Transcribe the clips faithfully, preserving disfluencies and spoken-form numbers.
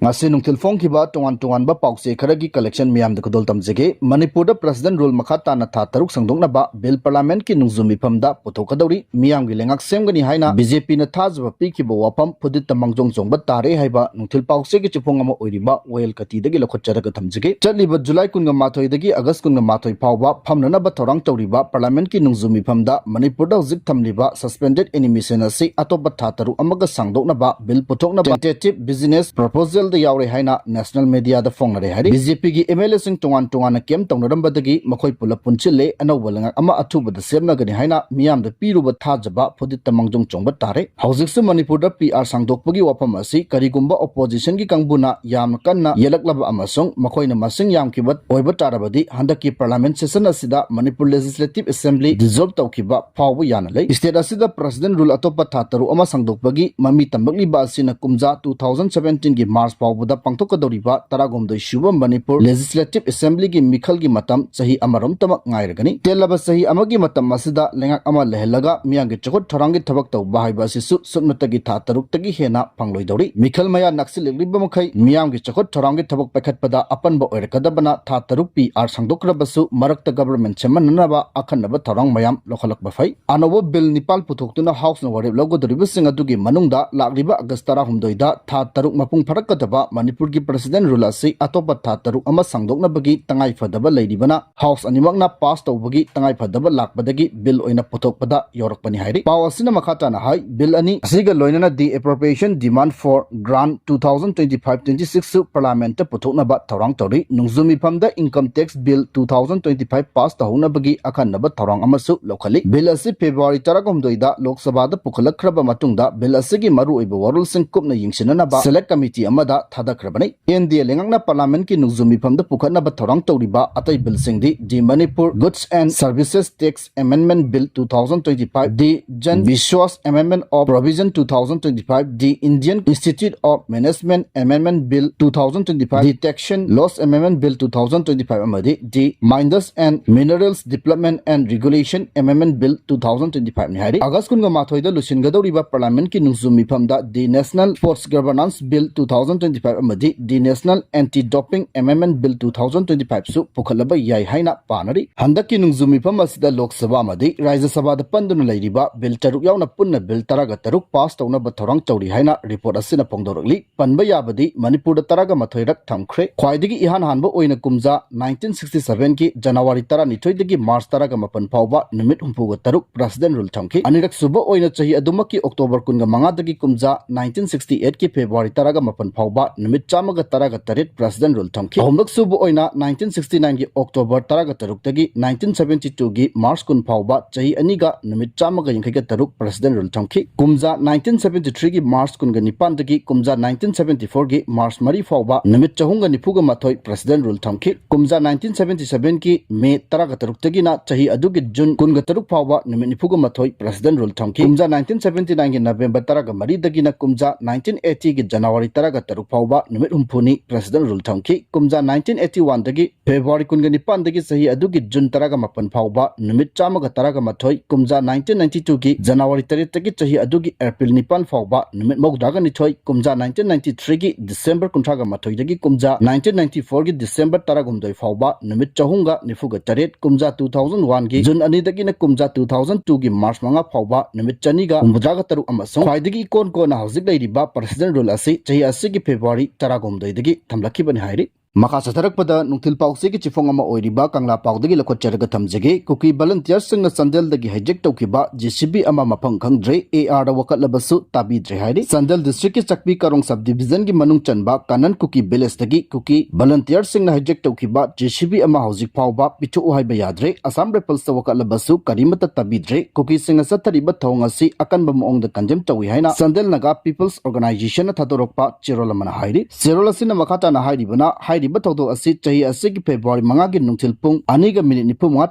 ꯉꯁꯤ ꯅꯨꯡꯊꯤꯜ ꯐꯣꯡꯈꯤꯕ ꯇꯣꯉꯥꯟ ꯇꯣꯉꯥꯟꯕ ꯄꯥꯎꯆꯦ ꯈꯔꯒꯤ collection ꯃꯤꯌꯥꯝꯗ ꯈꯨꯗꯣꯜ ꯇꯝꯖꯒꯦ꯫ ꯃꯅꯤꯄꯨꯔꯗ President Rule ꯃꯈꯥ ꯇꯥꯅ ꯊꯥ ꯇꯔꯨꯛ ꯁꯥꯡꯗꯣꯛꯅꯕ bill Parliament ꯀꯤ ꯅꯣꯡꯖꯨ ꯃꯤꯐꯝꯗ ꯄꯨꯊꯣꯛꯀꯗꯧꯔꯤ꯫ ꯃꯤꯌꯥꯝꯒꯤ ꯂꯩꯉꯥꯛ ꯁꯦꯝꯒꯅꯤ ꯍꯥꯏꯅ BJP ꯅ ꯊꯥꯖꯕ ꯄꯤꯈꯤꯕ ꯋꯥꯐꯝ ꯐꯨꯗꯤꯠꯇ ꯃꯥꯡꯖꯧ ꯆꯣꯡꯕ ꯇꯥꯔꯦ ꯍꯥꯏꯕ ꯅꯨꯡꯊꯤꯜ ꯄꯥꯎꯆꯦꯒꯤ ꯆꯤꯐꯣꯡ ꯑꯃ ꯑꯣꯏꯔꯤꯕ ꯋꯥꯌꯦꯜ ꯀꯥꯇꯤꯗꯒꯤ ꯂꯧꯈꯠꯆꯔꯒ ꯊꯝꯖꯒꯦ꯫ ꯆꯠꯂꯤꯕ July ꯀꯨꯟꯒ ꯃꯥꯊꯣꯏꯗꯒꯤ August ꯀꯨꯟꯒ ꯃꯥꯊꯣꯏ ꯐꯥꯎꯕ ꯐꯝꯅꯅꯕ ꯊꯧꯔꯥꯡ ꯇꯧꯔꯤꯕ Parliament ꯀꯤ ꯅꯣꯡꯖꯨ ꯃꯤꯐꯝꯗ ꯃꯅꯤꯄꯨꯔꯗ ꯍꯧꯖꯤꯛ ꯊꯝꯂꯤꯕ suspended animation ꯑꯁꯤ ꯑꯇꯣꯞꯄ ꯊꯥ ꯇꯔꯨꯛ ꯑꯃꯒ ꯁꯥꯡꯗꯣꯛꯅꯕ bill ꯄꯨꯊꯣꯛꯅꯕ tentative business proposal ꯗ ꯌꯥꯎꯔꯦ ꯍꯥꯏꯅ national media ꯗ ꯐꯣꯡꯅꯔꯦ ꯍꯥꯏꯔꯤ꯫ BJP ꯒꯤ MLA ꯁꯤꯡ ꯇꯣꯉꯥꯟ ꯇꯣꯉꯥꯟꯅ camp ꯇꯧꯅꯔꯝꯕꯗꯒꯤ ꯃꯈꯣꯏ ꯄꯨꯂꯞ ꯄꯨꯟꯁꯤꯜꯂꯦ, ꯑꯅꯧꯕ ꯂꯩꯉꯥꯛ ꯑꯃ ꯑꯊꯨꯕꯗ ꯁꯦꯝꯂꯒꯅꯤ ꯍꯥꯏꯅ ꯃꯤꯌꯥꯝꯗ ꯄꯤꯔꯨꯕ ꯊꯥꯖꯕ ꯐꯨꯗꯤꯠꯇ ꯃꯥꯡꯖꯧ ꯆꯣꯡꯕ ꯇꯥꯔꯦ꯫ ꯍꯧꯖꯤꯛꯁꯨ ꯃꯅꯤꯄꯨꯔꯗ PR ꯁꯥꯡꯗꯣꯛꯄꯒꯤ ꯋꯥꯐꯝ ꯑꯁꯤ ꯀꯔꯤꯒꯨꯝꯕ opposition ꯒꯤ ꯀꯥꯡꯕꯨꯅ ꯌꯥꯝꯅ ꯀꯟꯅ ꯌꯦꯠꯂꯛꯂꯕ ꯑꯃꯁꯨꯡ ꯃꯈꯣꯏꯅ ꯃꯁꯤꯡ ꯌꯥꯝꯈꯤꯕ ꯑꯣꯏꯕ ꯇꯥꯔꯕꯗꯤ ꯍꯟꯗꯛꯀꯤ Parliament session ꯑꯁꯤꯗ ꯃꯅꯤꯄꯨꯔ Legislative Assembly dissolve ꯇꯧꯈꯤꯕ ꯐꯥꯎꯕ ꯌꯥꯅ ꯂꯩ꯫ State ꯑꯁꯤꯗ President Rule ꯑꯇꯣꯞꯄ ꯊꯥ ꯇꯔꯨꯛ ꯑꯃ ꯁꯥꯡꯗꯣꯛꯄꯒꯤ ꯃꯃꯤ ꯇꯝꯂꯛꯂꯤꯕ ꯑꯁꯤꯅ ꯀꯨꯝꯖꯥ two thousand seventeen ꯒꯤ March ꯐꯥꯎꯕꯗ ꯄꯥꯡꯊꯣꯛꯀꯗꯧꯔꯤꯕ ꯇꯔꯥꯍꯨꯝꯗꯣꯏ ꯁꯨꯕ ꯃꯅꯤꯄꯨꯔ Legislative Assembly ꯒꯤ ꯃꯤꯈꯜꯒꯤ ꯃꯇꯝ ꯆꯍꯤ ꯑꯃꯔꯣꯝꯇꯃꯛ ꯉꯥꯏꯔꯒꯅꯤ꯫ ꯇꯦꯜꯂꯕ ꯆꯍꯤ ꯑꯃꯒꯤ ꯃꯇꯝ ꯑꯁꯤꯗ ꯂꯩꯉꯥꯛ ꯑꯃ ꯂꯩꯍꯜꯂꯒ ꯃꯤꯌꯥꯝꯒꯤ ꯆꯥꯎꯈꯠ ꯊꯧꯔꯥꯡꯒꯤ ꯊꯕꯛ ꯇꯧꯕ ꯍꯥꯏꯕ ꯑꯁꯤꯁꯨ ꯁꯨꯞꯅꯇꯒꯤ ꯊꯥ ꯇꯔꯨꯛꯇꯒꯤ ꯍꯦꯟꯅ ꯐꯪꯂꯣꯏꯗꯧꯔꯤ꯫ ꯃꯤꯈꯜ ꯃꯌꯥ ꯅꯛꯁꯤꯜꯂꯛꯂꯤꯕ ꯃꯈꯩ ꯃꯤꯌꯥꯝꯒꯤ ꯆꯥꯎꯈꯠ ꯊꯧꯔꯥꯡꯒꯤ ꯊꯕꯛ ꯄꯥꯏꯈꯠꯄꯗ ꯑꯄꯟꯕ ꯑꯣꯏꯔꯛꯀꯗꯕꯅ ꯊꯥ ꯇꯔꯨꯛ PR ꯁꯥꯡꯗꯣꯛꯈ꯭ꯔꯕꯁꯨ ꯃꯔꯛꯇ government ꯁꯦꯝꯍꯟꯅꯅꯕ ꯑꯈꯟꯅꯕ ꯊꯧꯔꯥꯡ ꯃꯌꯥꯝ ꯂꯧꯈꯠꯂꯛꯄ ꯐꯩ꯫ ꯑꯅꯧꯕ bill ꯅꯤꯄꯥꯜ ꯄꯨꯊꯣꯛꯇꯨꯅ House ꯅ ꯋꯥꯔꯦꯞ ꯂꯧꯒꯗꯧꯔꯤꯕꯁꯤꯡ ꯑꯗꯨꯒꯤ ꯃꯅꯨꯡꯗ ꯂꯥꯛꯂꯤꯕ August ꯇꯔꯥꯍꯨꯝꯗꯣꯏꯗ ꯊꯥ ꯇꯔꯨꯛ ꯃꯄꯨꯡ ꯐꯥꯔꯛꯀꯗꯕ ꯃꯅꯤꯄꯨꯔꯒꯤ President Rule ꯑꯁꯤ ꯑꯇꯣꯞꯄ ꯊꯥ ꯇꯔꯨꯛ ꯑꯃ ꯁꯥꯡꯗꯣꯛꯅꯕꯒꯤ ꯇꯉꯥꯏꯐꯗꯕ ꯂꯩꯔꯤꯕꯅ House ꯑꯅꯤꯃꯛꯅ pass ꯇꯧꯕꯒꯤ ꯇꯉꯥꯏꯐꯗꯕ ꯂꯥꯛꯄꯗꯒꯤ bill ꯑꯣꯏꯅ ꯄꯨꯊꯣꯛꯄꯗ ꯌꯧꯔꯛꯄꯅꯤ ꯍꯥꯏꯔꯤ꯫ ꯄꯥꯎ ꯑꯁꯤꯅ ꯃꯈꯥ ꯇꯥꯅ ꯍꯥꯏ, bill ꯑꯅꯤ ꯑꯁꯤꯒ ꯂꯣꯏꯅꯅ the appropriation demand for grant two thousand twenty-five twenty-six ꯁꯨ Parliament ꯇ ꯄꯨꯊꯣꯛꯅꯕ ꯊꯧꯔꯥꯡ ꯇꯧꯔꯤ꯫ ꯅꯣꯡꯖꯨ ꯃꯤꯐꯝꯗ Income Tax Bill two thousand twenty-five pass ꯇꯧꯍꯧꯅꯕꯒꯤ ꯑꯈꯟꯅꯕ ꯊꯧꯔꯥꯡ ꯑꯃꯁꯨ ꯂꯧꯈꯠꯂꯤ꯫ Bill ꯑꯁꯤ February ꯇꯔꯥꯍꯨꯝꯗꯣꯏꯗ Lok Sabha ꯗ ꯄꯨꯈꯠꯂꯛꯈ꯭ꯔꯕ ꯃꯇꯨꯡꯗ bill ꯑꯁꯤꯒꯤ ꯃꯔꯨꯑꯣꯏꯕ ꯋꯥꯔꯣꯜꯁꯤꯡ ꯀꯨꯞꯅ ꯌꯦꯡꯁꯤꯟꯅꯅꯕ Select Committee ꯑꯃꯗ ꯊꯥꯗꯈ꯭ꯔꯕꯅꯤ꯫ NDA ꯂꯩꯉꯥꯛꯅ Parliament ꯀꯤ ꯅꯣꯡꯖꯨ ꯃꯤꯐꯝꯗ ꯄꯨꯈꯠꯅꯕ ꯊꯧꯔꯥꯡ ꯇꯧꯔꯤꯕ ꯑꯇꯩ bill ꯁꯤꯡꯗꯤ the Manipur Goods and Services Tax Amendment Bill two thousand twenty-five, the Jan Vishwas Amendment of Provision two thousand twenty-five, the Indian Institute of Management Amendment Bill two thousand twenty-five, the Taxation Laws Amendment Bill two thousand twenty-five ꯑꯃꯗꯤ the Mines and Minerals Development and Regulation Amendment Bill two thousand twenty-five ꯅꯤ ꯍꯥꯏꯔꯤ꯫ August ꯀꯨꯟꯒ ꯃꯥꯊꯣꯏꯗ ꯂꯣꯏꯁꯤꯟꯒꯗꯧꯔꯤꯕ Parliament ꯀꯤ ꯅꯣꯡꯖꯨ ꯃꯤꯐꯝꯗ the National Sports Governance Bill two thousand twenty-five twenty five ꯑꯃꯗꯤ The National Anti Doping Amendment Bill two thousand twenty five ꯁꯨ ꯄꯨꯈꯠꯂꯕ ꯌꯥꯏ ꯍꯥꯏꯅ ꯄꯥꯅꯔꯤ꯫ ꯍꯟꯗꯛꯀꯤ ꯅꯣꯡꯖꯨ ꯃꯤꯐꯝ ꯑꯁꯤꯗ ꯂꯣꯛ ꯁꯚꯥ ꯑꯃꯗꯤ ꯔꯥꯖ꯭ꯌ ꯁꯚꯥꯗ ꯄꯟꯗꯨꯅ ꯂꯩꯔꯤꯕ ꯕꯤꯜ ꯇꯔꯨꯛ ꯌꯥꯎꯅ ꯄꯨꯟꯅ ꯕꯤꯜ ꯇꯔꯥꯒ ꯇꯔꯨꯛ ꯄꯥꯁ ꯇꯧꯅꯕ ꯊꯧꯔꯥꯡ ꯇꯧꯔꯤ ꯍꯥꯏꯅ ꯔꯤꯄꯣꯔꯠ ꯑꯁꯤꯅ ꯐꯣꯡꯗꯣꯔꯛꯂꯤ꯫ ꯄꯟꯕ ꯌꯥꯕꯗꯤ ꯃꯅꯤꯄꯨꯔꯗ ꯇꯔꯥꯒ ꯃꯥꯊꯣꯏꯔꯛ ꯊꯝꯈ꯭ꯔꯦ꯫ ꯈ꯭ꯋꯥꯏꯗꯒꯤ ꯏꯍꯥꯟ ꯍꯥꯟꯕ ꯑꯣꯏꯅ ꯀꯨꯝꯖꯥ ꯅꯥꯏꯟꯇꯤꯟ ꯁꯤꯛꯁꯇꯤ ꯁꯚꯦꯟꯒꯤ ꯖꯅꯋꯥꯔꯤ ꯇꯔꯥꯅꯤꯊꯣꯏꯗꯒꯤ ꯃꯥꯔꯆ ꯇꯔꯥꯒ ꯃꯥꯄꯟ ꯐꯥꯎꯕ ꯅꯨꯃꯤꯠ ꯍꯨꯝꯐꯨꯒ ꯇꯔꯨꯛ President Rule ꯊꯝꯈꯤ꯫ ꯑꯅꯤꯔꯛ ꯁꯨꯕ ꯑꯣꯏꯅ ꯆꯍꯤ ꯑꯗꯨꯃꯛꯀꯤ ꯑꯣꯛꯇꯣꯕꯔ ꯀꯨꯟꯒ ꯃꯉꯥꯗꯒꯤ ꯀꯨꯝꯖꯥ ꯅꯥꯏꯟꯇꯤꯟ ꯁꯤꯛꯁꯇꯤ ꯑꯩꯠꯀꯤ ꯐꯦꯕ꯭ꯔꯨꯋꯥꯔꯤ ꯇꯔꯥꯒ ꯃꯥꯄꯟ ꯐꯥꯎꯕ ꯅꯨꯃꯤꯠ ꯆꯥꯝꯃꯒ ꯇꯔꯥꯒ ꯇꯔꯦꯠ President Rule ꯊꯝꯈꯤ꯫ ꯑꯍꯨꯝꯂꯛ ꯁꯨꯕ ꯑꯣꯏꯅ ꯅꯥꯏꯟꯇꯤꯟ ꯁꯤꯛꯁꯇꯤ ꯅꯥꯏꯟꯒꯤ ꯑꯣꯛꯇꯣꯕꯔ ꯇꯔꯥꯒ ꯇꯔꯨꯛꯇꯒꯤ ꯅꯥꯏꯟꯇꯤꯟ ꯁꯚꯦꯟꯇꯤ ꯇꯨꯒꯤ ꯃꯥꯔꯆ ꯀꯨꯟ ꯐꯥꯎꯕ ꯆꯍꯤ ꯑꯅꯤꯒ ꯅꯨꯃꯤꯠ ꯆꯥꯝꯃꯒ ꯌꯥꯡꯈꯩꯒ ꯇꯔꯨꯛ President Rule ꯊꯝꯈꯤ꯫ ꯀꯨꯝꯖꯥ ꯅꯥꯏꯟꯇꯤꯟ ꯁꯚꯦꯟꯇꯤ ꯊ꯭ꯔꯤꯒꯤ ꯃꯥꯔꯆ ꯀꯨꯟꯒ ꯅꯤꯄꯥꯟꯗꯒꯤ ꯀꯨꯝꯖꯥ ꯅꯥꯏꯟꯇꯤꯟ ꯁꯚꯦꯟꯇꯤ ꯐꯣꯔꯒꯤ ꯃꯥꯔꯆ ꯃꯔꯤ ꯐꯥꯎꯕ ꯅꯨꯃꯤꯠ ꯆꯍꯨꯝꯒ ꯅꯤꯐꯨꯒ ꯃꯥꯊꯣꯏ President Rule ꯊꯝꯈꯤ꯫ ꯀꯨꯝꯖꯥ ꯅꯥꯏꯟꯇꯤꯟ ꯁꯚꯦꯟꯇꯤ ꯁꯚꯦꯟꯒꯤ ꯃꯦ ꯇꯔꯥꯒ ꯇꯔꯨꯛꯇꯒꯤꯅ ꯆꯍꯤ ꯑꯗꯨꯒꯤ ꯖꯨꯟ ꯀꯨꯟꯒ ꯇꯔꯨꯛ ꯐꯥꯎꯕ ꯅꯨꯃꯤꯠ ꯅꯤꯐꯨꯒ ꯃꯥꯊꯣꯏ President Rule ꯊꯝꯈꯤ꯫ ꯀꯨꯝꯖꯥ ꯅꯥꯏꯟꯇꯤꯟ ꯁꯚꯦꯟꯇꯤ ꯅꯥꯏꯟꯒꯤ ꯅꯕꯦꯝꯕꯔ ꯇꯔꯥꯒ ꯃꯔꯤꯗꯒꯤꯅ ꯀꯨꯝꯖꯥ ꯅꯥꯏꯟꯇꯤꯟ ꯑꯩꯠꯇꯤꯒꯤ ꯖꯅꯋꯥꯔꯤ ꯇꯔꯥꯒ ꯇꯔꯨꯛ ꯐꯥꯎꯕ ꯅꯨꯃꯤꯠ ꯍꯨꯝꯐꯨꯅꯤ President Rule ꯊꯝꯈꯤ꯫ ꯀꯨꯝꯖꯥ ꯅꯥꯏꯟꯇꯤꯟ ꯑꯩꯠꯇꯤ ꯋꯥꯟꯗꯒꯤ ꯐꯦꯕ꯭ꯔꯨꯋꯥꯔꯤ ꯀꯨꯟꯒ ꯅꯤꯄꯥꯟꯗꯒꯤ ꯆꯍꯤ ꯑꯗꯨꯒꯤ ꯖꯨꯟ ꯇꯔꯥꯒ ꯃꯥꯄꯟ ꯐꯥꯎꯕ ꯅꯨꯃꯤꯠ ꯆꯥꯝꯃꯒ ꯇꯔꯥꯒ ꯃꯥꯊꯣꯏ, ꯀꯨꯝꯖꯥ ꯅꯥꯏꯟꯇꯤꯟ ꯅꯥꯏꯟꯇꯤ ꯇꯨꯒꯤ ꯖꯅꯋꯥꯔꯤ ꯇꯔꯦꯠꯇꯒꯤ ꯆꯍꯤ ꯑꯗꯨꯒꯤ ꯑꯦꯄ꯭ꯔꯤꯜ ꯅꯤꯄꯥꯟ ꯐꯥꯎꯕ ꯅꯨꯃꯤꯠ ꯃꯧꯗ꯭ꯔꯥꯒ ꯅꯤꯊꯣꯏ, ꯀꯨꯝꯖꯥ ꯅꯥꯏꯟꯇꯤꯟ ꯅꯥꯏꯟꯇꯤ ꯊ꯭ꯔꯤꯒꯤ ꯗꯤꯁꯦꯝꯕꯔ ꯀꯨꯟꯊ꯭ꯔꯥꯒ ꯃꯥꯊꯣꯏꯗꯒꯤ ꯀꯨꯝꯖꯥ ꯅꯥꯏꯟꯇꯤꯟ ꯅꯥꯏꯟꯇꯤ ꯐꯣꯔꯒꯤ ꯗꯤꯁꯦꯝꯕꯔ ꯇꯔꯥꯍꯨꯝꯗꯣꯏ ꯐꯥꯎꯕ ꯅꯨꯃꯤꯠ ꯆꯍꯨꯝꯒ ꯅꯤꯐꯨꯒ ꯇꯔꯦꯠ, ꯀꯨꯝꯖꯥ ꯇꯨ ꯊꯥꯎꯖꯟ ꯋꯥꯟꯒꯤ ꯖꯨꯟ ꯑꯅꯤꯗꯒꯤꯅ ꯀꯨꯝꯖꯥ ꯇꯨ ꯊꯥꯎꯖꯟ ꯇꯨꯒꯤ ꯃꯥꯔꯆ ꯃꯉꯥ ꯐꯥꯎꯕ ꯅꯨꯃꯤꯠ ꯆꯅꯤꯒ ꯍꯨꯝꯐꯨꯇꯔꯥꯒ ꯇꯔꯨꯛ, ꯑꯃꯁꯨꯡ ꯈ꯭ꯋꯥꯏꯗꯒꯤ ꯏꯀꯣꯟ ꯀꯣꯟꯅ ꯍꯧꯖꯤꯛ ꯂꯩꯔꯤꯕ President Rule ꯑꯁꯤ ꯆꯍꯤ ꯑꯁꯤꯒꯤ ꯐꯦꯕ꯭ꯔꯨꯋꯥꯔꯤ ꯇꯔꯥꯍꯨꯝꯗꯣꯏꯗꯒꯤ ꯊꯝꯂꯛꯈꯤꯕꯅꯤ ꯍꯥꯏꯔꯤ꯫ ꯃꯈꯥ ꯆꯠꯊꯔꯛꯄꯗ ꯅꯨꯡꯊꯤꯜ ꯄꯥꯎꯆꯦꯒꯤ ꯆꯦꯐꯣꯡ ꯑꯃ ꯑꯣꯏꯔꯤꯕ ꯀꯪꯂꯥ ꯄꯥꯎꯗꯒꯤ ꯂꯧꯈꯠꯆꯔꯒ ꯊꯝꯖꯒꯦ꯫ ꯀꯨꯀꯤ ꯚꯣꯂꯨꯟꯇꯤꯌꯔꯁꯤꯡꯅ ꯆꯥꯟꯗꯦꯜꯗꯒꯤ hijack ꯇꯧꯈꯤꯕ J C B ꯑꯃ ꯃꯐꯝ ꯈꯪꯗ꯭ꯔꯦ, A R ꯗ ꯋꯥꯀꯠꯂꯕꯁꯨ ꯇꯥꯕꯤꯗ꯭ꯔꯦ ꯍꯥꯏꯔꯤ꯫ ꯆꯥꯟꯗꯦꯜ district ꯀꯤ ꯆꯥꯛꯄꯤ ꯀꯥꯔꯣꯡ sub division ꯒꯤ ꯃꯅꯨꯡ ꯆꯟꯕ ꯀꯥꯅꯟ ꯀꯨꯀꯤ village ꯇꯒꯤ ꯀꯨꯀꯤ ꯚꯣꯂꯨꯟꯇꯤꯌꯔꯁꯤꯡꯅ hijack ꯇꯧꯈꯤꯕ J C B ꯑꯃ ꯍꯧꯖꯤꯛ ꯐꯥꯎꯕ ꯄꯤꯊꯣꯛꯎ ꯍꯥꯏꯕ ꯌꯥꯗ꯭ꯔꯦ꯫ Assam Rifles ꯇ ꯋꯥꯀꯠꯂꯕꯁꯨ ꯀꯔꯤꯃꯠꯇ ꯇꯥꯕꯤꯗ꯭ꯔꯦ꯫ ꯀꯨꯀꯤꯁꯤꯡꯅ ꯆꯠꯊꯔꯤꯕ ꯊꯧꯑꯣꯡ ꯑꯁꯤ ꯑꯀꯟꯕ ꯃꯑꯣꯡꯗ condemn ꯇꯧꯏ ꯍꯥꯏꯅ ꯆꯥꯟꯗꯦꯜ ꯅꯥꯒꯥ People's Organisation ꯅ ꯊꯥꯗꯣꯔꯛꯄ ꯆꯦꯔꯣꯜ ꯑꯃꯅ ꯍꯥꯏꯔꯤ꯫ ꯆꯦꯔꯣꯜ ꯑꯁꯤꯅ ꯃꯈꯥ ꯇꯥꯅ ꯍꯥꯏꯔꯤꯕꯅ, ꯍꯥꯏꯔꯤꯕ ꯊꯧꯗꯣꯛ ꯑꯁꯤ ꯆꯍꯤ ꯑꯁꯤꯒꯤ ꯐꯦꯕ꯭ꯔꯨꯋꯥꯔꯤ ꯃꯉꯥꯒꯤ ꯅꯨꯡꯊꯤꯜ ꯄꯨꯡ ꯑꯅꯤꯒ minute ꯅꯤꯐꯨ ꯃꯉꯥ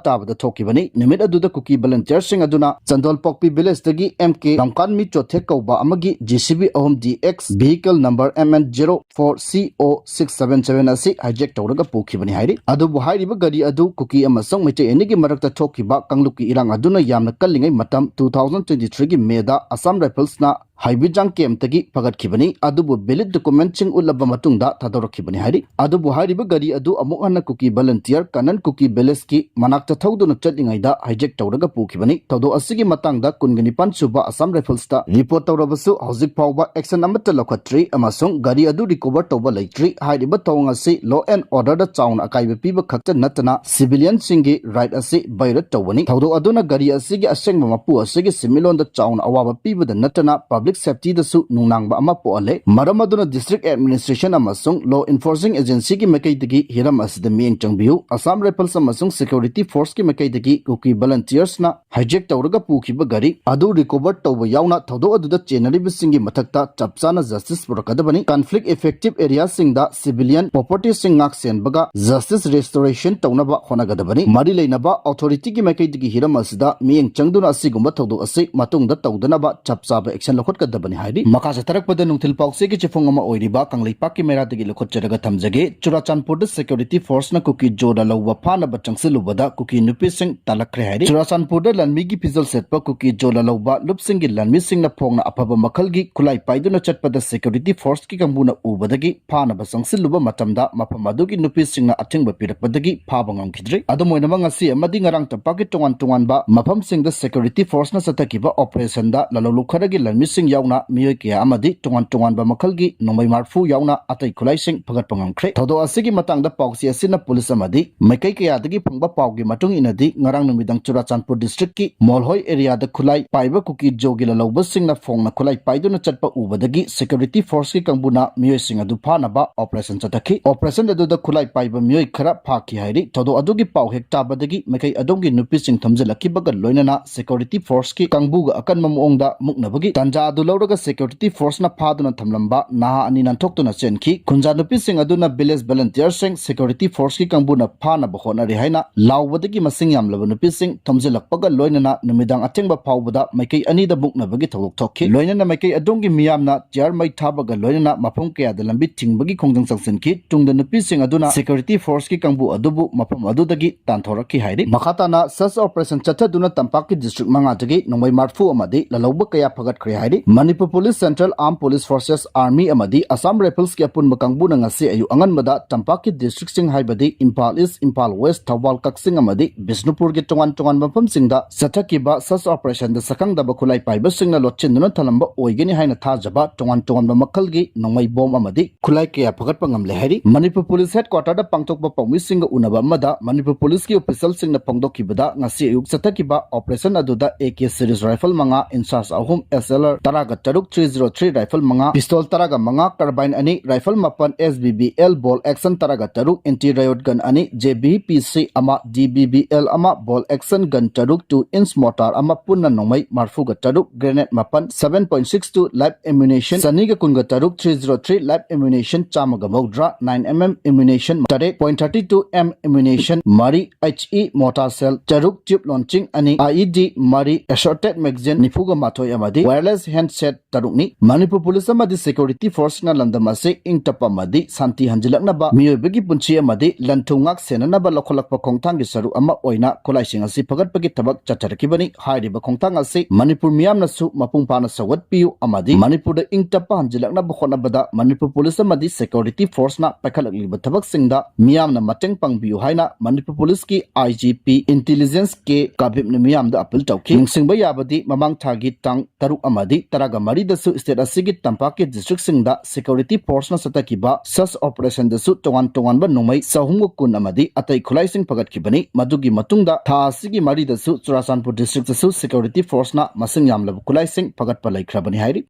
ꯇꯥꯕꯗ ꯊꯣꯛꯈꯤꯕꯅꯤ꯫ ꯅꯨꯃꯤꯠ ꯑꯗꯨꯗ ꯀꯨꯀꯤ ꯚꯣꯂꯨꯟꯇꯤꯌꯔꯁꯤꯡ ꯑꯗꯨꯅ ꯆꯟꯗꯣꯜꯄꯣꯛꯄꯤ village ꯇꯒꯤ M K ꯂꯝꯀꯥꯟꯃꯤ ꯆꯣꯊꯦ ꯀꯧꯕ ꯑꯃꯒꯤ J C B ꯑꯍꯨꯝ D X vehicle number M N zero four C O six seven seven ꯑꯁꯤ hijack ꯇꯧꯔꯒ ꯄꯨꯈꯤꯕꯅꯤ ꯍꯥꯏꯔꯤ꯫ ꯑꯗꯨꯕꯨ ꯍꯥꯏꯔꯤꯕ ꯒꯥꯔꯤ ꯑꯗꯨ ꯀꯨꯀꯤ ꯑꯃꯁꯨꯡ ꯃꯩꯇꯩ ꯑꯅꯤꯒꯤ ꯃꯔꯛꯇ ꯊꯣꯛꯈꯤꯕ ꯀꯥꯡꯂꯨꯞꯀꯤ ꯏꯔꯥꯡ ꯑꯗꯨꯅ ꯌꯥꯝꯅ ꯀꯜꯂꯤꯉꯩ ꯃꯇꯝ two thousand twenty three ꯒꯤ May ꯗ Assam Rifles ꯅ ꯍꯩꯕꯤꯖꯥꯡ campꯇꯒꯤ ꯐꯒꯠꯈꯤꯕꯅꯤ꯫ ꯑꯗꯨꯕꯨ valid documentꯁꯤꯡ ꯎꯠꯂꯕ ꯃꯇꯨꯡꯗ ꯊꯥꯗꯣꯔꯛꯈꯤꯕꯅꯤ ꯍꯥꯏꯔꯤ꯫ ꯑꯗꯨꯕꯨ ꯍꯥꯏꯔꯤꯕ ꯒꯥꯔꯤ ꯑꯗꯨ ꯑꯃꯨꯛ ꯍꯟꯅ ꯀꯨꯀꯤ volunteer ꯀꯅꯟ ꯀꯨꯀꯤ villageꯀꯤ ꯃꯅꯥꯛꯇ ꯊꯧꯗꯨꯅ ꯆꯠꯂꯤꯉꯩꯗ hijack ꯇꯧꯔꯒ ꯄꯨꯈꯤꯕꯅꯤ꯫ ꯊꯧꯗꯣꯛ ꯑꯁꯤꯒꯤ ꯃꯇꯥꯡꯗ ꯀꯨꯟꯒ ꯅꯤꯄꯥꯟ ꯁꯨꯕ Assam Riflesꯇ report ꯇꯧꯔꯕꯁꯨ ꯍꯧꯖꯤꯛ ꯐꯥꯎꯕ action ꯑꯃꯠꯇ ꯂꯧꯈꯠꯇ꯭ꯔꯤ ꯑꯃꯁꯨꯡ ꯒꯥꯔꯤ ꯑꯗꯨ recover ꯇꯧꯕ ꯂꯩꯇ꯭ꯔꯤ꯫ ꯍꯥꯏꯔꯤꯕ ꯊꯧꯑꯣꯡ ꯑꯁꯤ law and orderꯗ ꯆꯥꯎꯅ ꯑꯀꯥꯏꯕ ꯄꯤꯕ ꯈꯛꯇ ꯅꯠꯇꯅ civilianꯁꯤꯡꯒꯤ right ꯑꯁꯤ violate ꯇꯧꯕꯅꯤ꯫ ꯊꯧꯗꯣꯛ ꯑꯗꯨꯅ ꯒꯥꯔꯤ ꯑꯁꯤꯒꯤ ꯑꯁꯦꯡꯕ ꯃꯄꯨ ꯑꯁꯤꯒꯤ ꯁꯦꯟꯃꯤꯠꯂꯣꯟꯗ ꯆꯥꯎꯅ ꯑꯋꯥꯕ ꯄꯤꯕꯗ ꯅꯠꯇꯅ public safetyꯗꯁꯨ ꯅꯨꯡꯅꯥꯡꯕ ꯑꯃ ꯄꯣꯛꯍꯜꯂꯦ꯫ ꯃꯔꯝ ꯑꯗꯨꯅ district administration ꯑꯃꯁꯨꯡ law enforcing agencyꯒꯤ ꯃꯥꯏꯀꯩꯗꯒꯤ ꯍꯤꯔꯝ ꯑꯁꯤꯗ ꯃꯤꯠꯌꯦꯡ ꯆꯪꯕꯤꯌꯨ꯫ Assam Rifles ꯑꯃꯁꯨꯡ security forceꯀꯤ ꯃꯥꯏꯀꯩꯗꯒꯤ ꯀꯨꯀꯤ volunteersꯅ hijack ꯇꯧꯔꯒ ꯄꯨꯈꯤꯕ ꯒꯥꯔꯤ ꯑꯗꯨ recover ꯇꯧꯕ ꯌꯥꯎꯅ ꯊꯧꯗꯣꯛ ꯑꯗꯨꯗ ꯆꯦꯟꯅꯔꯤꯕꯁꯤꯡꯒꯤ ꯃꯊꯛꯇ ꯆꯞ ꯆꯥꯅ justice ꯄꯨꯔꯛꯀꯗꯕꯅꯤ꯫ Conflict affected areaꯁꯤꯡꯗ civilian propertyꯁꯤꯡ ꯉꯥꯛ ꯁꯦꯟꯕꯒ justice restoration ꯇꯧꯅꯕ ꯍꯣꯠꯅꯒꯗꯕꯅꯤ꯫ ꯃꯔꯤ ꯂꯩꯅꯕ authorityꯒꯤ ꯃꯥꯏꯀꯩꯗꯒꯤ ꯍꯤꯔꯝ ꯑꯁꯤꯗ ꯃꯤꯠꯌꯦꯡ ꯆꯪꯗꯨꯅ ꯑꯁꯤꯒꯨꯝꯕ ꯊꯧꯗꯣꯛ ꯑꯁꯤ ꯃꯇꯨꯡꯗ ꯇꯧꯗꯅꯕ ꯆꯞ ꯆꯥꯕ action ꯂꯧꯈꯠꯀꯗꯕꯅꯤ ꯍꯥꯏꯔꯤ꯫ ꯃꯈꯥ ꯆꯠꯊꯔꯛꯄꯗ ꯅꯨꯡꯊꯤꯜ ꯄꯥꯎꯆꯦꯒꯤ ꯆꯦꯐꯣꯡ ꯑꯃ ꯑꯣꯏꯔꯤꯕ ꯀꯪꯂꯩꯄꯥꯛꯀꯤ ꯃꯩꯔꯥꯗꯒꯤ ꯂꯧꯈꯠꯆꯔꯒ ꯊꯝꯖꯒꯦ꯫ ꯆꯨꯔꯥꯆꯥꯟꯄꯨꯔꯗ security forceꯅ ꯀꯨꯀꯤ ꯖꯣ ꯂꯥꯂꯧꯕ ꯐꯥꯅꯕ ꯆꯪꯁꯤꯜꯂꯨꯕꯗ ꯀꯨꯀꯤ ꯅꯨꯄꯤꯁꯤꯡ ꯇꯥꯂꯛꯈ꯭ꯔꯦ ꯍꯥꯏꯔꯤ꯫ ꯆꯨꯔꯥꯆꯥꯟꯄꯨꯔꯗ ꯂꯥꯟꯃꯤꯒꯤ ꯐꯤꯖꯣꯜ ꯁꯦꯠꯄ ꯀꯨꯀꯤ ꯖꯣ ꯂꯥꯂꯧꯕ ꯂꯨꯞꯁꯤꯡꯒꯤ ꯂꯥꯟꯃꯤꯁꯤꯡꯅ ꯐꯣꯡꯅ ꯑꯐꯕ ꯃꯈꯜꯒꯤ ꯈꯨꯠꯂꯥꯏ ꯄꯥꯏꯗꯨꯅ ꯆꯠꯄꯗ security forceꯀꯤ ꯀꯥꯡꯕꯨꯅ ꯎꯕꯗꯒꯤ ꯐꯥꯅꯕ ꯆꯪꯁꯤꯜꯂꯨꯕ ꯃꯇꯝꯗ ꯃꯐꯝ ꯑꯗꯨꯒꯤ ꯅꯨꯄꯤꯁꯤꯡꯅ ꯑꯊꯤꯡꯕ ꯄꯤꯔꯛꯄꯗꯒꯤ ꯐꯥꯕ ꯉꯝꯈꯤꯗ꯭ꯔꯤ꯫ ꯑꯗꯨꯝ ꯑꯣꯏꯅꯃꯛ, ꯉꯁꯤ ꯑꯃꯗꯤ ꯉꯔꯥꯡ ꯇꯝꯄꯥꯛꯀꯤ ꯇꯣꯉꯥꯟ ꯇꯣꯉꯥꯟꯕ ꯃꯐꯝꯁꯤꯡꯗ security forceꯅ ꯆꯠꯊꯈꯤꯕ operationꯗ ꯂꯥꯂꯧꯂꯨꯞ ꯈꯔꯒꯤ ꯂꯥꯟꯃꯤꯁꯤꯡ ꯌꯥꯎꯅ ꯃꯤꯑꯣꯏ ꯀꯌꯥ ꯑꯃꯗꯤ ꯇꯣꯉꯥꯟ ꯇꯣꯉꯥꯟꯕ ꯃꯈꯜꯒꯤ ꯅꯣꯡꯃꯩ ꯃꯥꯔꯐꯨ ꯌꯥꯎꯅ ꯑꯇꯩ ꯈꯨꯠꯂꯥꯏꯁꯤꯡ ꯐꯒꯠꯄ ꯉꯝꯈ꯭ꯔꯦ꯫ ꯊꯧꯗꯣꯛ ꯑꯁꯤꯒꯤ ꯃꯇꯥꯡꯗ ꯄꯥꯎꯆꯦ ꯑꯁꯤꯅ ꯄꯨꯂꯤꯁ ꯑꯃꯗꯤ ꯃꯥꯏꯀꯩ ꯀꯌꯥꯗꯒꯤ ꯐꯪꯕ ꯄꯥꯎꯒꯤ ꯃꯇꯨꯡ ꯏꯟꯅꯗꯤ, ꯉꯔꯥꯡ ꯅꯨꯃꯤꯗꯥꯡ ꯆꯨꯔꯥꯆꯥꯟꯄꯨꯔ districtꯀꯤ ꯃꯣꯜꯍꯣꯏ areaꯗ ꯈꯨꯠꯂꯥꯏ ꯄꯥꯏꯕ ꯀꯨꯀꯤ ꯖꯣꯒꯤ ꯂꯥꯂꯧꯕꯁꯤꯡꯅ ꯐꯣꯡꯅ ꯈꯨꯠꯂꯥꯏ ꯄꯥꯏꯗꯨꯅ ꯆꯠꯄ ꯎꯕꯗꯒꯤ security forceꯀꯤ ꯀꯥꯡꯕꯨꯅ ꯃꯤꯑꯣꯏꯁꯤꯡ ꯑꯗꯨ ꯐꯥꯅꯕ operation ꯆꯠꯊꯈꯤ꯫ Operation ꯑꯗꯨꯗ ꯈꯨꯠꯂꯥꯏ ꯄꯥꯏꯕ ꯃꯤꯑꯣꯏ ꯈꯔ ꯐꯥꯈꯤ ꯍꯥꯏꯔꯤ꯫ ꯊꯧꯗꯣꯛ ꯑꯗꯨꯒꯤ ꯄꯥꯎ ꯍꯦꯛ ꯇꯥꯕꯗꯒꯤ ꯃꯥꯏꯀꯩ ꯑꯗꯣꯝꯒꯤ ꯅꯨꯄꯤꯁꯤꯡ ꯊꯣꯝꯖꯤꯜꯂꯛꯈꯤꯕꯒ ꯂꯣꯏꯅꯅ security forceꯀꯤ ꯀꯥꯡꯕꯨꯒ ꯑꯀꯟꯕ ꯃꯑꯣꯡꯗ ꯃꯨꯛꯅꯕꯒꯤ ꯇꯥꯟꯖꯥ ꯑꯗꯨ ꯂꯧꯔꯒ security forceꯅ ꯐꯥꯗꯨꯅ ꯊꯝꯂꯝꯕ ꯅꯍꯥ ꯑꯅꯤ ꯅꯥꯟꯊꯣꯛꯇꯨꯅ ꯆꯦꯟꯈꯤ꯫ ꯈꯨꯟꯖꯥ ꯅꯨꯄꯤꯁꯤꯡ ꯑꯗꯨꯅ village volunteerꯁꯤꯡ security forceꯀꯤ ꯀꯥꯡꯕꯨꯅ ꯐꯥꯅꯕ ꯍꯣꯠꯅꯔꯤ ꯍꯥꯏꯅ ꯂꯥꯎꯕꯗꯒꯤ ꯃꯁꯤꯡ ꯌꯥꯝꯂꯕ ꯅꯨꯄꯤꯁꯤꯡ ꯊꯣꯝꯖꯤꯜꯂꯛꯄꯒ ꯂꯣꯏꯅꯅ ꯅꯨꯃꯤꯗꯥꯡ ꯑꯊꯦꯡꯕ ꯐꯥꯎꯕꯗ ꯃꯥꯏꯀꯩ ꯑꯅꯤꯗ ꯃꯨꯛꯅꯕꯒꯤ ꯊꯧꯗꯣꯛ ꯊꯣꯛꯈꯤ꯫ ꯂꯣꯏꯅꯅ ꯃꯥꯏꯀꯩ ꯑꯗꯣꯝꯒꯤ ꯃꯤꯌꯥꯝꯅ ꯇꯤꯌꯥꯔ ꯃꯩ ꯊꯥꯕꯒ ꯂꯣꯏꯅꯅ ꯃꯐꯝ ꯀꯌꯥꯗ ꯂꯝꯕꯤ ꯊꯤꯡꯕꯒꯤ ꯈꯣꯡꯖꯪ ꯆꯪꯁꯤꯟꯈꯤ꯫ ꯇꯨꯡꯗ ꯅꯨꯄꯤꯁꯤꯡ ꯑꯗꯨꯅ security forceꯀꯤ ꯀꯥꯡꯕꯨ ꯑꯗꯨꯕꯨ ꯃꯐꯝ ꯑꯗꯨꯗꯒꯤ ꯇꯥꯟꯊꯣꯔꯛꯈꯤ ꯍꯥꯏꯔꯤ꯫ ꯃꯈꯥ ꯇꯥꯅ search operation ꯆꯠꯊꯗꯨꯅ ꯇꯝꯄꯥꯛꯀꯤ district ꯃꯉꯥꯗꯒꯤ ꯅꯣꯡꯃꯩ ꯃꯥꯔꯐꯨ ꯑꯃꯗꯤ ꯂꯥꯂꯧꯕ ꯀꯌꯥ ꯐꯒꯠꯈ꯭ꯔꯦ ꯍꯥꯏꯔꯤ꯫ Manipur police, central armed police forces, army ꯑꯃꯗꯤ ꯑꯁꯥꯝ ꯔꯥꯏꯐꯜꯁꯀꯤ ꯑꯄꯨꯟꯕ ꯀꯥꯡꯕꯨꯅ ꯉꯁꯤ ꯑꯌꯨꯛ ꯑꯉꯟꯕꯗ ꯇꯝꯄꯥꯛꯀꯤ ꯗꯤꯁꯇ꯭ꯔꯤꯛꯁꯤꯡ ꯍꯥꯏꯕꯗꯤ ꯏꯝꯐꯥꯜ ꯏꯁ, ꯏꯝꯐꯥꯜ ꯋꯦꯁ, ꯊꯧꯕꯥꯜ, ꯀꯛꯆꯤꯡ ꯑꯃꯗꯤ ꯕꯤꯁꯅꯨꯄꯨꯔꯒꯤ ꯇꯣꯉꯥꯟ ꯇꯣꯉꯥꯟꯕ ꯃꯐꯝꯁꯤꯡꯗ ꯆꯠꯊꯈꯤꯕ ꯁꯔꯆ ꯑꯣꯄꯔꯦꯁꯟꯗ ꯁꯛꯈꯪꯗꯕ ꯈꯨꯠꯂꯥꯏ ꯄꯥꯏꯕꯁꯤꯡꯅ ꯂꯣꯠꯁꯤꯟꯗꯨꯅ ꯊꯝꯂꯝꯕ ꯑꯣꯏꯒꯅꯤ ꯍꯥꯏꯅ ꯊꯥꯖꯕ ꯇꯣꯉꯥꯟ ꯇꯣꯉꯥꯟꯕ ꯃꯈꯜꯒꯤ ꯅꯣꯡꯃꯩ ꯕꯣꯝ ꯑꯃꯗꯤ ꯈꯨꯠꯂꯥꯏ ꯀꯌꯥ ꯐꯒꯠꯄ ꯉꯝꯂꯦ ꯍꯥꯏꯔꯤ꯫ ꯃꯅꯤꯄꯨꯔ ꯄꯨꯂꯤꯁ ꯍꯦꯗꯀ꯭ꯋꯥꯇꯔꯗ ꯄꯥꯡꯊꯣꯛꯄ ꯄꯥꯎꯃꯤꯁꯤꯡꯒ ꯎꯅꯕ ꯑꯃꯗ ꯃꯅꯤꯄꯨꯔ ꯄꯨꯂꯤꯁꯀꯤ ꯑꯣꯐꯤꯁꯤꯌꯦꯜꯁꯤꯡꯅ ꯐꯣꯡꯗꯣꯛꯈꯤꯕꯗ, ꯉꯁꯤ ꯑꯌꯨꯛ ꯆꯠꯊꯈꯤꯕ ꯑꯣꯄꯔꯦꯁꯟ ꯑꯗꯨꯗ ꯑꯦ ꯀꯦ ꯁꯤꯔꯤꯁ ꯔꯥꯏꯐꯜ ꯃꯉꯥ, ꯏꯟꯁꯥꯁ ꯑꯍꯨꯝ, ꯑꯦꯁ ꯑꯦꯜ ꯑꯥꯔ ꯇꯔꯥꯒ ꯇꯔꯨꯛ, ꯊ꯭ꯔꯤ ꯖꯤꯔꯣ ꯊ꯭ꯔꯤ ꯔꯥꯏꯐꯜ ꯃꯉꯥ, ꯄꯤꯁꯇꯣꯜ ꯇꯔꯥꯒ ꯃꯉꯥ, ꯀꯥꯔꯕꯥꯏꯟ ꯑꯅꯤ, ꯔꯥꯏꯐꯜ ꯃꯥꯄꯟ, S B B L bolt action ꯇꯔꯥꯒ ꯇꯔꯨꯛ, ꯑꯦꯟꯇꯤ ꯔꯥꯌꯣꯠ ꯒꯟ ꯑꯅꯤ, ꯖꯦ ꯕꯤ ꯄꯤ ꯁꯤ ꯑꯃ, ꯗꯤ ꯕꯤ ꯕꯤ ꯑꯦꯜ ꯑꯃ, ꯕꯣꯜ ꯑꯦꯛꯁꯟ ꯒꯟ ꯇꯔꯨꯛ, ꯇꯨ ꯏꯟꯁ ꯃꯣꯔꯇꯥꯔ ꯑꯃ, ꯄꯨꯟꯅ ꯅꯣꯡꯃꯩ ꯃꯔꯤꯐꯨꯒ ꯇꯔꯨꯛ, ꯒ꯭ꯔꯦꯅꯦꯗ ꯃꯥꯄꯟ, seven point six two live ammunition ꯆꯅꯤꯒ ꯀꯨꯟꯒ ꯇꯔꯨꯛ, three zero three live ammunition ꯆꯥꯝꯃꯒ ꯃꯧꯗ꯭ꯔꯥ, ꯅꯥꯏꯟ ꯑꯦꯝ ꯑꯦꯝ ꯑꯦꯃꯨꯅꯤꯁꯟ ꯇꯔꯦꯠ, ꯄꯣꯏꯟꯠ ꯊꯥꯔꯇꯤ ꯇꯨ ꯑꯦꯝ ꯑꯦꯃꯨꯅꯤꯁꯟ ꯃꯔꯤ, ꯑꯦꯆ ꯏ ꯃꯣꯔꯇꯥꯔ ꯁꯦꯜ ꯇꯔꯨꯛ, ꯇ꯭ꯌꯨꯕ ꯂꯣꯟꯆꯤꯡ ꯑꯅꯤ, ꯑꯥꯏ ꯏ ꯗꯤ ꯃꯔꯤ, ꯑꯦꯁꯣꯔꯇꯦꯗ ꯃꯦꯒꯖꯤꯟ ꯅꯤꯐꯨꯒ ꯃꯥꯊꯣꯏ ꯑꯃꯗꯤ ꯋꯥꯌꯔꯂꯦꯁ ꯍꯦꯟꯗꯁꯦꯠ ꯇꯔꯨꯛꯅꯤ꯫ ꯃꯅꯤꯄꯨꯔ ꯄꯨꯂꯤꯁ ꯑꯃꯗꯤ ꯁꯦꯀ꯭ꯌꯨꯔꯤꯇꯤ ꯐꯣꯔꯁꯅ ꯂꯝꯗꯝ ꯑꯁꯤ ꯏꯪ ꯇꯞꯄ ꯑꯃꯗꯤ ꯁꯥꯟꯇꯤ ꯍꯟꯖꯤꯜꯂꯛꯅꯕ, ꯃꯤꯑꯣꯏꯕꯒꯤ ꯄꯨꯟꯁꯤ ꯑꯃꯗꯤ ꯂꯟ ꯊꯨꯝ ꯉꯥꯛ ꯁꯦꯟꯅꯅꯕ ꯂꯧꯈꯠꯂꯛꯄ ꯈꯣꯡꯊꯥꯡꯒꯤ ꯁꯔꯨꯛ ꯑꯃ ꯑꯣꯏꯅ ꯈꯨꯠꯂꯥꯏꯁꯤꯡ ꯑꯁꯤ ꯐꯒꯠꯄꯒꯤ ꯊꯕꯛ ꯆꯠꯊꯔꯛꯈꯤꯕꯅꯤ꯫ ꯍꯥꯏꯔꯤꯕ ꯈꯣꯡꯊꯥꯡ ꯑꯁꯤ ꯃꯅꯤꯄꯨꯔ ꯃꯤꯌꯥꯝꯅꯁꯨ ꯃꯄꯨꯡ ꯐꯥꯅ ꯁꯧꯒꯠꯄꯤꯌꯨ ꯑꯃꯗꯤ ꯃꯅꯤꯄꯨꯔꯗ ꯏꯪ ꯇꯞꯄ ꯍꯟꯖꯤꯜꯂꯛꯅꯕ ꯍꯣꯠꯅꯕꯗ ꯃꯅꯤꯄꯨꯔ ꯄꯨꯂꯤꯁ ꯑꯃꯗꯤ ꯁꯦꯀ꯭ꯌꯨꯔꯤꯇꯤ ꯐꯣꯔꯁꯅ ꯄꯥꯏꯈꯠꯂꯛꯂꯤꯕ ꯊꯕꯛꯁꯤꯡꯗ ꯃꯤꯌꯥꯝꯅ ꯃꯇꯦꯡ ꯄꯥꯡꯕꯤꯌꯨ ꯍꯥꯏꯅ ꯃꯅꯤꯄꯨꯔ ꯄꯨꯂꯤꯁꯀꯤ ꯑꯥꯏ ꯖꯤ ꯄꯤ ꯏꯟꯇꯦꯂꯤꯖꯦꯟꯁ ꯀꯦ ꯀꯥꯕꯤꯞꯅ ꯃꯤꯌꯥꯝꯗ ꯑꯄꯤꯜ ꯇꯧꯈꯤ꯫ ꯅꯤꯡꯁꯤꯡꯕ ꯌꯥꯕꯗꯤ, ꯃꯃꯥꯡ ꯊꯥꯒꯤ ꯇꯥꯡ ꯇꯔꯨꯛ ꯑꯃꯗꯤ ꯇꯔꯥꯒ ꯃꯔꯤꯗꯁꯨ ꯁ꯭ꯇꯦꯠ ꯑꯁꯤꯒꯤ ꯇꯝꯄꯥꯛꯀꯤ ꯗꯤꯁꯇ꯭ꯔꯤꯛꯁꯤꯡꯗ ꯁꯦꯀ꯭ꯌꯨꯔꯤꯇꯤ ꯐꯣꯔꯁꯅ ꯆꯠꯊꯈꯤꯕ ꯁꯔꯆ ꯑꯣꯄꯔꯦꯁꯟꯗꯁꯨ ꯇꯣꯉꯥꯟ ꯇꯣꯉꯥꯟꯕ ꯅꯣꯡꯃꯩ ꯆꯍꯨꯝꯒ ꯀꯨꯟ ꯑꯃꯗꯤ ꯑꯇꯩ ꯈꯨꯠꯂꯥꯏꯁꯤꯡ ꯐꯒꯠꯈꯤꯕꯅꯤ꯫ ꯃꯗꯨꯒꯤ ꯃꯇꯨꯡꯗ ꯊꯥ ꯑꯁꯤꯒꯤ ꯃꯔꯤꯗꯁꯨ ꯆꯨꯔꯥꯆꯥꯟꯄꯨꯔ ꯗꯤꯁꯇ꯭ꯔꯤꯛꯇꯁꯨ ꯁꯦꯀ꯭ꯌꯨꯔꯤꯇꯤ ꯐꯣꯔꯁꯅ ꯃꯁꯤꯡ ꯌꯥꯝꯂꯕ ꯈꯨꯠꯂꯥꯏꯁꯤꯡ ꯐꯒꯠꯄ ꯂꯩꯈ꯭ꯔꯕꯅꯤ ꯍꯥꯏꯔꯤ꯫